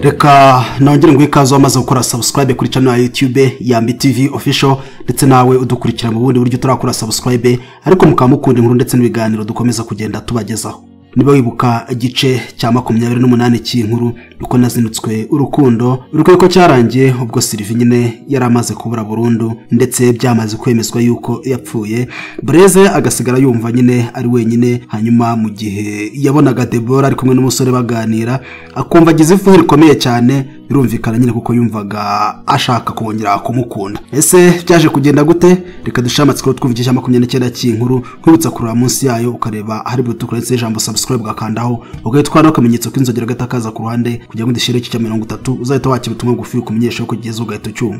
Reka nongere ngo ikaze wamaze gukora subscribe kuri channel ya YouTube ya MTV Official, ndetse nawe udukurikira mu bundi buryo turakora subscribe, ariko mukaba mukunda inkuru ndetse n'ibiganiro dukomeza kugenda tubagezaho. Niba wibuka igice cya 28 cy'inkuru uko nazinutswe urukundo uruko cyarangiye, ubwo Sylvie nyine yaramaze kubura burundu ndetse byamaze kwemezwa yuko yapfuye, Blaise agasigara yumva nyine ari wenyine. Hanyuma mu gihe yabonaga Deborah ari kumwe n'umusore baganira, akumva agize ifuhe rikomeye cyane, birumvikana nyine kuko yumvaga ashaka kongera kumukunda. Ese byaje kugenda gute? Reka dushamatsiko twumva igice cya 29 cy'inkuru, kwibutsa kurura munsi yayo ukareba hari butukura ndetse ijambo subscribe ugakandaho, ugahita akamenyetso k'inzogera gatakaza ku ruhande kugira ngo ndishire iki cya 30 uzahita wakira ubutumwa bugufi ukumenyesha ko kugeza ugahita ucyumva.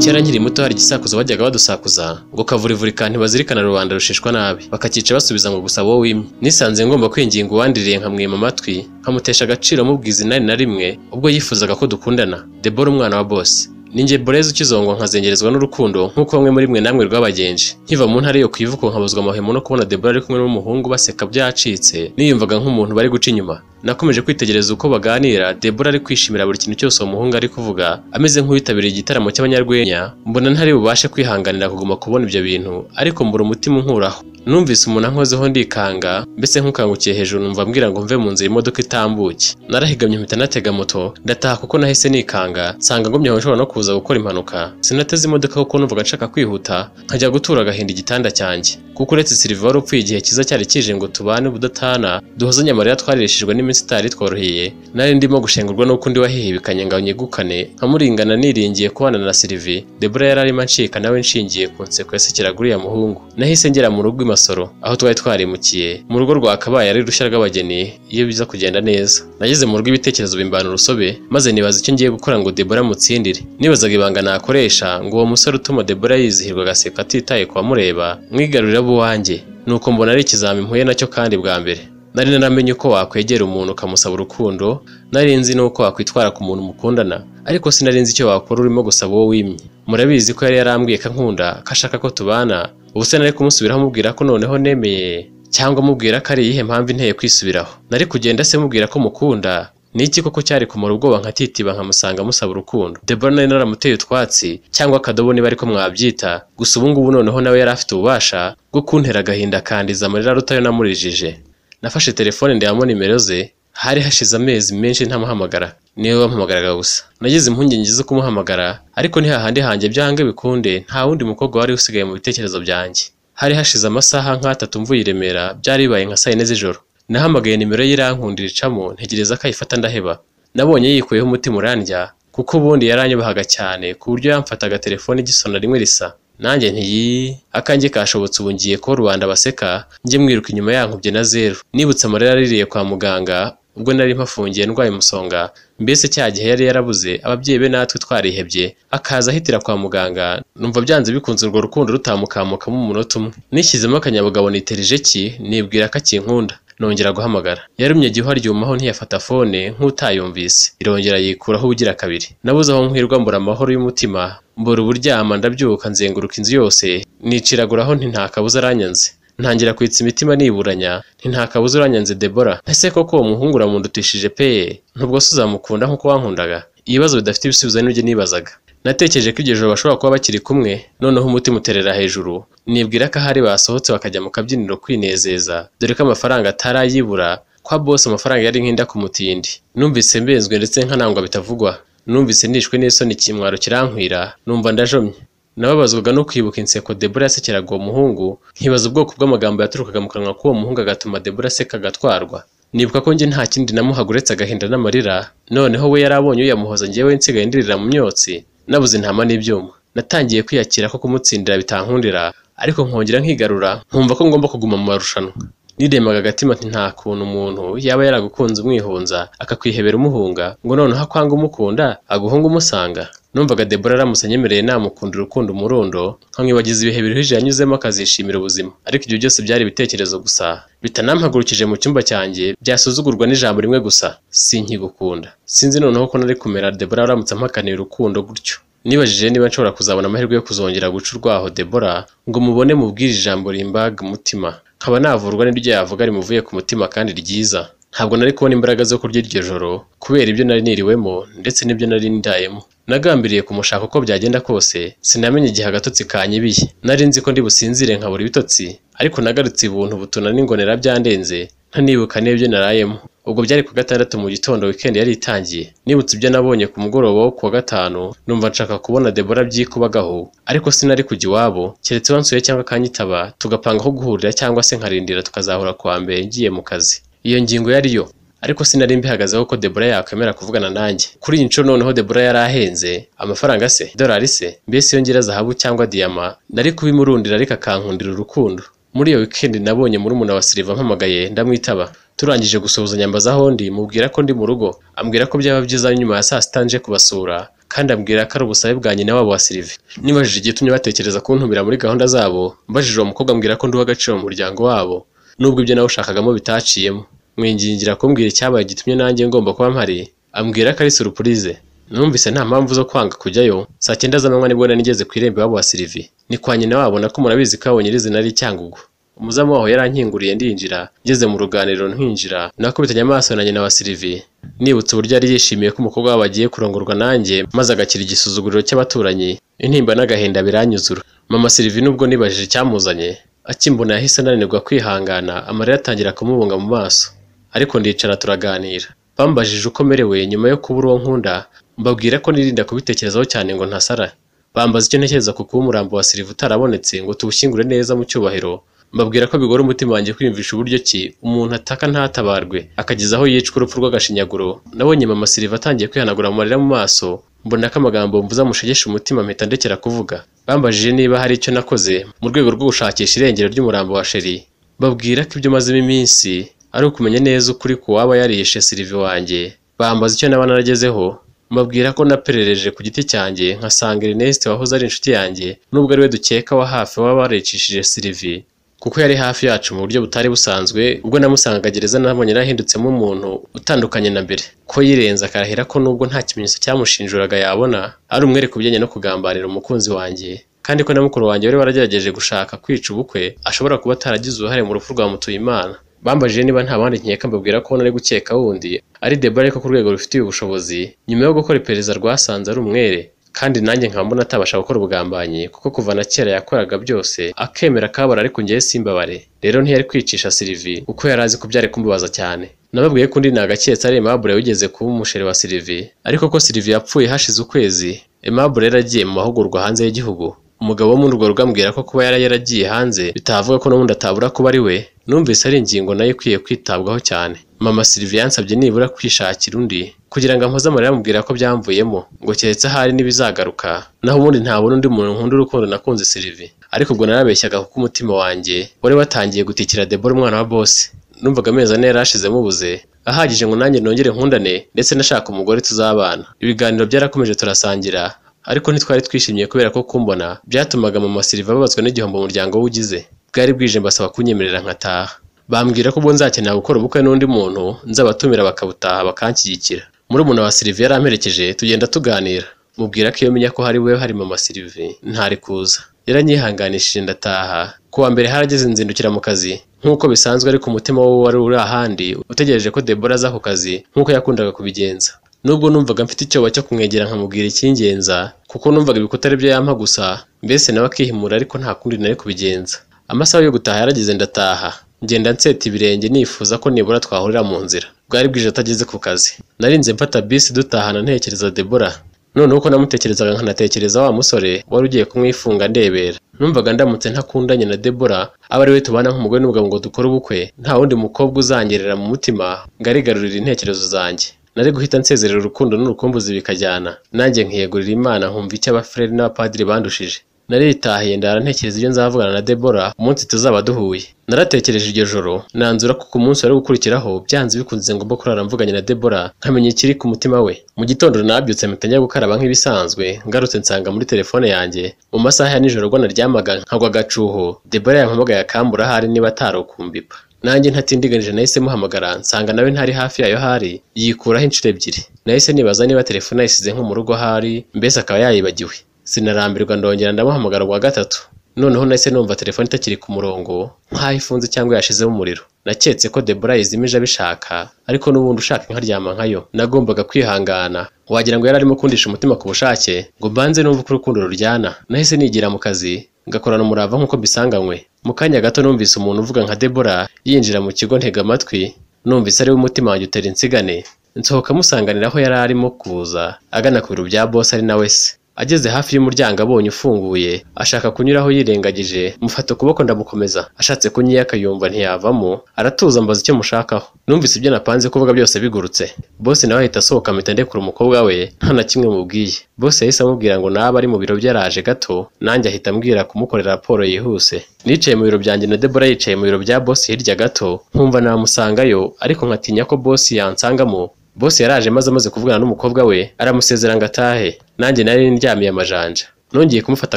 Kera nkiri muto hari igisakuzo bajyaga badusakuza ngo kavurivurika ntibazirikana rubanda rushishwa nabi, bakakica basubiza ngo gusa wowe wimye. Nisanze ngomba kwinginga uwandiriye nkamwima amatwi, nkamutesha agaciro mubwiza inani na rimwe ubwo yifuzaga ko dukundana. Deborah umwana wa boss. Ninjye Blaise ukizongwa nkazengerezwa n'urukundo nkuko bamwe muri mwe namwe rwabagenje. Nkiva mu ntare yo kwivuko nkabuzwa amahemo no kubona Deborah ari kumwe n'umuhungu baseka byacitse, niyumvaga nk'umuntu bari guca inyuma. Nakomeje kwitegereza uko baganira, Deborah ari kwishimira buri kintu cyose uwo muhungu ari kuvuga, ameze nk'uwitabiriye igitaramo cy'abanyarwenya. Mbona ntari bubashe kwihanganira kuguma kubona ibyo bintu, ariko mbura umutima unkuraho. Numvise umuntu ankozeho ndikanga, mbese nkukangukiye hejuru numva ambwira ngo mve mu nzira imodoka itambuke. Narahigamye mpita natega moto ndataha kuko nahise nikanga, nsanga ngumye aho nshobora no kuza gukora impanuka. Sinateze imodoka kuko numvaga nshaka kwihuta nkajya gutura agahinda igitanda cyanjye, kuko uretse Sylvie wari upfuye igihe kiza cyari kije ngo tubane ubudatana, duhozanye amarira twaririshijwe n'iminsi itari tworoheye. Nari ndimo gushengurwa n'uko undi wahihibikanye ngo nyegukane nkamuringana niringiye kubana na Sylvie. Deborah yari arimo ancika nawe nshingiye ku nseko yasekeraga uriya muhungu. Nahise ngera mu rugo i Masoro aho twari twarimukiye, mu rugo rwa Kabaye ari rushya rw'abageni iyo biza kugenda neza. Nageze mu rugo ibitekerezo bimbana urusobe, maze nibaza icyo ngiye gukora ngo Deborah mutsindire. Nibazaga ibanga nakoresha ngo uwo musore utuma Deborah yizihirwa agaseka atitaye ku bamureba mwigarurira buwanjye. Nuko mbona ari ikizami mpuye nacyo kandi bwa mbere. Nari naramenye uko wakwegera umuntu ukamusaba urukundo, nari nzi nuko wakwitwara ku muntu mukundana, ariko sinari nzi icyo wakora urimo gusaba uwo wimye. Murabizi ko yari yarambwiye ko ankunda, ko ashaka ko tubana. Ubu se nari kumusubiraho mubwira ko noneho nemeye, cyangwa mubwira ko ari iyihe mpamvu inteye kwisubiraho? Nari kugenda se mubwira ko mukunda? Niki koko cyari kumara ubwoba nkatitiba nkamusanga musaba urukundo? Deborah nari naramuteye utwatsi cyangwa akadobo niba ariko mwabyita, gusa ubu ngubu noneho nawe yari afite ububasha bwo kuntera agahinda kandiza amarira arutayo namurijije. Nafashe telefone ndebamo nimero ze, hari hashize amezi menshi ntamuhamagara, niwe wampamagaraga gusa. Nagize impungenge zo kumuhamagara, ariko ni hahandi hanjye byange bikunde nta wundi mukobwa wari usigaye mu bitekerezo byanjye. Hari hashize amasaha nk'atatu mvuye i Remera, byari bibaye nka saa 4 z'ijoro. Nahamagaye nimero ye irankundira icamo, ntegereza ko ayifata ndaheba. Nabonye yikuyeho umutima urandya, kuko ubundi yaranyubahaga cyane ku buryo yamfataga telefone igisona rimwe risa. Nanjye ntiyi akanjye kashobotse, ubu ngiye ko rubanda baseka njye mwiruka inyuma yankubye na zero. Nibutse amarira aririye kwa muganga ubwo nari mpafungiye ndwaye umusonga, mbese cya gihe yari yarabuze ababyeyi be natwe twarihebye, akaza ahitira kwa muganga. Numva byanze bikunze urwo rukundo rutamukamukamo umunota umwe. Nishyizemo akanyabugabo niterije ki nibwira ko akinkunda. Nongera guhamagara, yarumye gihwa ryumaho ntiyafata fone nk'utayumvise, irongera yikuraho ubugira kabiri. Nabuze aho nkwirwa mbura amahoro y'umutima, mbura uburyama, ndabyuka nzenguruka inzu yose niciraguraho nti nta kabuza aranyanze. Ntangira kwitsa imitima niburanya nti nta kabuza uranyanze Deborah, ese koko uwo muhungu uramundutishije pe? Ntubwo se uzamukunda nkuko wankundaga? Ibibazo bidafite ibisubizo nibyo nibazaga. Natekereje ko iryo joro bashobora kuba bakiri kumwe, noneho umutima uterera hejuru, nibwira ko ahari basohotse bakajya mu kabyiniro kwinezeza, dore ko amafaranga atarayibura kwa boss, amafaranga yari nk'inda ku mutindi. Numvise mbenzwe ndetse nkanangwa bitavugwa, numvise nishwe n'isoni ikimwaro kirankwira, numva ndajomye. Nababazwaga no kwibuka inseko Deborah yasekeraga uwo muhungu, nkibaza ubwoko bw'amagambo yaturukaga mu kanwa k'uwo muhungu agatuma Deborah aseka agatwarwa. Nibuka ko njye nta kindi namuhaga uretse agahinda n'amarira, noneho we yarabonye uyamuhoza njyewe nsigaye ndirira mu myotsi, nabuze intama n'ibyuma. Natangiye kwiyakira ko kumutsindira bitankundira, ariko nkongera nkigarura nkumva ko ngomba kuguma mu marushanwa. Niremaga agatima nti nta kuntu umuntu yaba yaragukunze umwihunza akakwihebera umuhunga, ngo noneho akwanga umukunda aguhunga umusanga. Numvaga Deborah aramutse anyemereye namukunda urukundo umurundo, nkamwibagiza ibihe biruhije yanyuzemo akazishimira ubuzima. Ariko ibyo byose byari ibitekerezo gusa bitanampagurukije mu cyumba cyanjye, byasuzugurwa n'ijambo rimwe gusa, sinkigukunda. Sinzi noneho ko nari kumera Deborah aramutse ampakaniye urukundo gutyo. Nibajije niba nshobora kuzabona amahirwe yo kuzongera guca urwaho Deborah ngo mubone mubwire ijambo rimbaga umutima, nkaba navurwa n'iryo yavuga rimuvuye ku mutima kandi ryiza. Ntabwo nari kubona imbaraga zo kurya iryo joro kubera ibyo nari niriwemo ndetse n'ibyo nari ndayemo. Nagambiriye kumushaka uko byagenda kose, sinamenye igihe agatotsi kanyibiye. Nari nzi ko ndi businzire nkabura ibitotsi, ariko nagarutse ibuntu butuna n'ingonera byandenze, ntanibuka n'ibyo narayemo. Ubwo byari ku gatandatu mu gitondo, weekend yari itangiye. Nibutse ibyo nabonye ku mugoroba wo kuwa gatanu, numva nshaka kubona Debora byikubagaho, ariko sinari kujya iwabo, keretse wansuye cyangwa akanyitaba, tugapanga aho guhurira cyangwa se nkarindira tukazahura kuwa mbere ngiye mu kazi. Iyo ngingo yari yo, ariko sinari mbihagazeho ko Debora yakwemera kuvugana nanjye. Kuri iyi nshuro noneho Debora yari ahenze, amafaranga se, idolari se, mbese iyo ngira zahabu cyangwa diyama, nari kubimurundira ariko akankundira urukundo. Muri iyo weekend nabonye murumuna wa Silva ampamagaye ndamwitaba. Turangije gusuhuzanya mbaza aho ndi, mubwira ko ndi mu rugo, ambwira ko byaba byiza nyuma ya saa sita nje kubasura, kandi ambwira ko ari ubusabe bwa nyina wabo wa Sylvie. Nibajije igitumye batekereza kuntumira muri gahunda zabo, mbajije uwo mukobwa ambwira ko ndi uw'agaciro mu muryango wabo, nubwo ibyo nawushakagamo bitaciyemo. Mwingingira kumbwira icyabaye gitumye nanjye ngomba kuba mpari, ambwira ko ari surprise. Numvise nta mpamvu zo kwanga kujyayo. Saa cyenda z'amanywa nibwo nari ngeze ku irembo iwabo wa Sylvie. Ni kwa nyina wabo, nako murabizi ko abo nyirizina ari Cyangugu. Umuzamu waho yarankinguriye ndinjira, ngeze mu ruganiriro nkinjira, nakubitanye amaso na nyina wa Sylvie. Nibutse uburyo yari yishimiye ko umukobwa wabo agiye kurongorwa nanjye, maze agakira igisuzuguriro cy'abaturanyi, intimba n'agahinda biranyuzura. Mama Sylvie nubwo nibajije icyamuzanye, akimbona yahise ananirwa kwihangana, amarira atangira kumubunga mu maso. Ariko ndicara turaganira. Bambajije uko merewe nyuma yo kubura uwo nkunda, mbabwira ko nirinda kubitekerezaho cyane ngo ntasara. Bambaza icyo ntekereza ku kuba umurambo wa Sylvie utarabonetse ngo tuwushyingure neza mu cyubahiro. Mbabwira ko bigora umutima wanjye kwiyumvisha uburyo ki umuntu ataka ntatabarwe, akageza aho yicwa urupfu rw'agashinyaguro. Nabonye mama Sylvie atangiye kwihanagura amarira mu maso, mbona ko amagambo mvuze amushegesha umutima, mpita ndekera kuvuga. Bambajije niba hari icyo nakoze mu rwego rwo gushakisha irengero ry'umurambo wa Sheri. Mbabwira ko ibyo mazemo iminsi ari ukumenya neza ukuri ku waba yarishe Sylvie wanjye. Bambaza icyo naba naragezeho, mbabwira ko naperereje ku giti cyanjye nkasanga Ernest wahoze ari inshuti yanjye, nubwo ari we dukeka wa hafi waba waricishije Sylvie, kuko yari hafi yacu mu buryo butari busanzwe. Ubwo namusangaga gereza nabonye yarahindutsemo umuntu utandukanye na mbere, ko yirenze akarahira ko nubwo nta kimenyetso cyamushinjuraga yabona, ari umwere ku bijyanye no kugambanira umukunzi wanjye, kandi ko na mukuru wanjye wari waragerageje gushaka kwica ubukwe ashobora kuba ataragize uruhare mu rupfu rwa Mutuyimana. Bambajije niba nta bandi nkeka, mbabwira ko nari gukeka wundi ari Debora, ariko ku rwego rufitiye ubushobozi nyuma yo gukora iperereza rwasanze ari umwere, kandi nanjye nkaba mbona atabasha gukora ubugambanyi kuko kuva na kera yakoraga byose akemera akabara, ariko njyewe simbabare. Rero ntiyari kwicisha Sylvie kuko yari azi ko byari kumbabaza cyane. Nababwiye ko undi nagaketse ari Aimable wigeze kuba umusheri wa Sylvie, ariko ko Sylvie yapfuye hashize ukwezi Aimable yari agiye mu mahugurwa hanze y'igihugu. Umugabo wo muri urwo rugo ambwira ko kuba yari yaragiye hanze bitavuga ko n'ubundi atabura kuba ari we. Numvise ari ingingo nayo ikwiye kwitabwaho cyane. Mama Sylvie yansabye nibura kwishakira undi kugira ngo ampoze amarira, amubwira ko byamvuyemo, ngo keretse ahari n'ibizagaruka, naho ubundi ntabona undi muntu nkunda urukundo nakunze Sylvie. Ariko ubwo narabeshyaga kuko umutima wanjye wari watangiye gutikira Debora umwana wa boss. Numvaga amezi ane yari ashize mubuze, ahagije ngo nanjye nongere nkundane ndetse nashaka umugore tuzabana. Ibiganiro byarakomeje turasangira, ariko ntitwari twishimiye kubera ko kumbona byatumaga mama Sylvie ababazwa n'igihombo umuryango we ugize. Bwari bwije mbasaba kunyemerera nkataha. Bambwira ko ubwo nzakenera gukora ubukwe n'undi muntu nzabatumira bakabutaha bakanshyigikira. Murumuna wa Sylvie yaramperekeje tugenda tuganira, mubwira ko iyo menya ko hari we hari mama Sylvie ntari kuza. Yaranyihanganishije ndataha. Kuwa mbere harageze nzindukira mu kazi nk'uko bisanzwe, ariko umutima we wari uri ahandi utegereje ko Debora aza ku kazi nk'uko yakundaga kubigenza. Nubwo numvaga mfite icyoba cyo kumwegera nkamubwira icyingenza, kuko numvaga ibikuta ari byo yampa gusa, mbese nawe akihimura, ariko nta kundi nari kubigenza. Amasaha yo gutaha yarageze ndataha, ngenda nseta ibirenge nifuza ko nibura twahurira mu nzira. Bwari bwije atageze ku kazi. Narinze mfata bisi dutahana ntekereza Debora. Noneho uko namutekerezaga nkanatekereza wa musore wari ugiye kumwifunga ndebera. Numvaga ndamutse ntakundanye na Debora, aba ari we tubana nk'umugore n'umugabo ngo dukore ubukwe, nta wundi mukobwa uzangerera mu mutima ngo arigarurire intekerezo zanjye. Nari guhita nsezerera urukundo n'urukumbuzi bikajyana, nanjye nkiyegurira Imana nkumva icyo abafureri n'abapadiri bandushije. Naritahiye ndara ntekereza ibyo nzavugana na Debora umunsi tuzaba duhuye. Naratekereje iryo joro, nanzura ko ku munsi wari gukurikiraho byanze bikunze ngomba kurara mvuganye na Debora nkamenya ikiri ku mutima we. Mu gitondo nabyutse mpita njya gukaraba nk'ibisanzwe, ngarutse nsanga muri telefone yanjye mu masaha ya nijoro ubwo naryamaga nkagwa agacuho, Debora yampamagaye akambura ahari niba atarukumbipa. Nanjye ntatindiganije nahise muhamagara, nsanga nawe ntari hafi yayo hari, yikuraho inshuro ebyiri. Nahise nibaza niba telefone yayisize nko mu rugo ahari, mbese akaba yayibagiwe. Sinarambirwa ndongera ndamuhamagara ubwa gatatu. Noneho nahise numva telefone itakiri ku murongo, nk'aho ifunze cyangwa yashizemo umuriro. Naketse ko Debora yizimije abishaka, ariko n'ubundi ushaka nkaryama nkayo. Nagombaga kwihangana, wagira ngo yari arimo kundisha umutima ku bushake, ngo mbanze numve uko urukundo ruryana. Nahise nigira mu kazi, ngakorana umurava nk'uko mbisanganywe. Mu kanya gato numvise umuntu uvuga nka Debora yinjira mu kigo, ntega amatwi, numvise ari we, umutima wanjye utera insigane. Nsohoka musanganira aho yari arimo kuza agana ku biro bya boss, ari nawe se. Ageze hafi y'umuryango abonye ufunguye, ashaka kunyuraho yirengagije, mufata ukuboko ndamukomeza. Ashatse kunyiyaka yumva ntiyavamo, aratuza ambaza icyo mushakaho. Numvise ibyo napanze kuvuga byose bigurutse. Boss nawe ahita asohoka, mpita ndekura umukobwa we nta na kimwe mubwiye. Boss yahise amubwira ngo naba ari mu biro bye araje gato, nanjye ahita ambwira kumukorera raporo yihuse. Nicaye mu biro byanjye na Debora yicaye mu biro bya boss hirya gato, nkumva namusangayo ariko nkatinya ko boss yansangamo. Boss yaraje maze amaze kuvugana n'umukobwa we aramusezera ngo atahe. Nanjye nari ndyamiye amajanja. Nongeye kumufata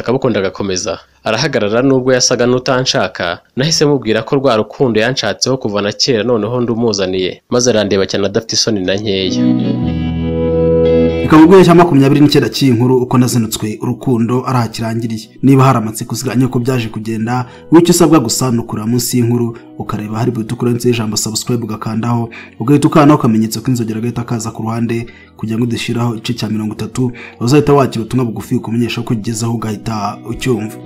akaboko ndagakomeza, arahagarara nubwo yasaga n'utanshaka. Nahise mubwira ko rwa rukundo yanshatseho kuva na kera noneho ndumuzaniye, maze arandeba cyane adafite isoni na nkeya. Reka mu cya 29 cy'iyi nkuru uko nazinutswe urukundo arahakirangiriye. Niba hari amatsiko usigaranye uko byaje kugenda, wicyo usabwa gusa ni ukureba munsi y'inkuru ukareba hari buto kurenze ijambo subscribe, ugakandaho, ugahita ukanda akamenyetso k'inzogera gahita kaza ku ruhande, kugira ngo udushyiraho igice cya 30 uzahita wakira ubutumwa bugufi ukumenyesha ko ugezeho ugahita ucyumva.